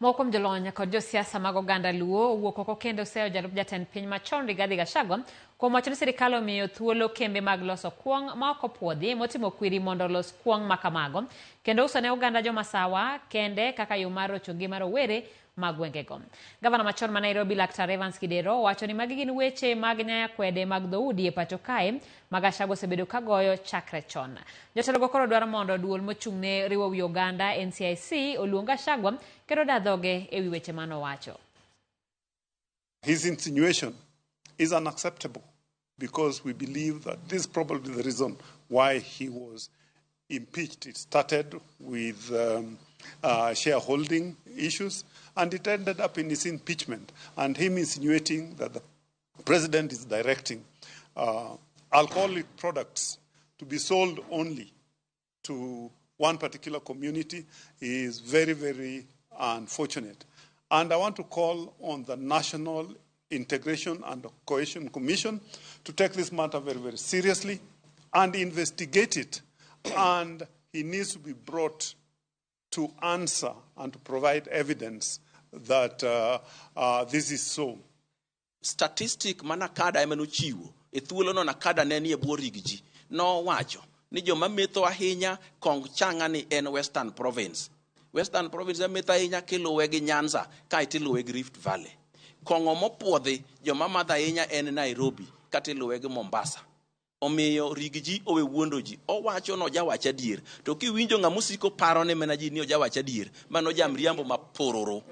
Moko kuom jolony kod josiasa mag oganda Luo owuok oko kendo oseyo jalup jatend piny machon Rigathi Gachagua kuom wacho ni sirikal omiyo thuolo kembe mag loso kuong' ma ok opuodhi motimo kwiri mondo olos kuong' ma kamago kendo uso ne oganda jomasawa kende kaka yo mar rocho ngima rowere mag gwengego. Gavana machon ma Nairobi Laktar Evans Kidero owacho ni magi gin weche mag nyaya kwede mag dhoudi e pacho kae ma Gachagua osebedo ka goyo chakre chon. Jotelogo koro dwaro mondo duol mochung' ne riwo wi oganda NCIC oluong Gachagua kendo da dhoge e wi weche manowacho. His insinuation is unacceptable because we believe that this is probably the reason why he was impeached. It started with shareholding issues and it ended up in his impeachment and him insinuating that the president is directing alcoholic products to be sold only to one particular community is very, very unfortunate. And I want to call on the National Integration and Cohesion Commission to take this matter very, very seriously and investigate it. And he needs to be brought to answer and to provide evidence that this is so. Statistic ma NACADA ema nochiwo e thuolono NACADA ne nie bwo Riggy G nowacho ni joma metho ahinya kong chang'a ni en Western Province. Western Province ema metho ahinya kiluwe gi Nyanza kaeto iluwe gi Rift Valley. Kong'o mopuodhi joma madho ahinya en Nairobi kata iluwe gi Mombasa. Omiyo Riggy G owe wuondo ji. Owacho ni ojawach adier. To kiwinjo ng'ama osiko paro ne mana ji ni ojawach adier, mano jamriambo ma pororo.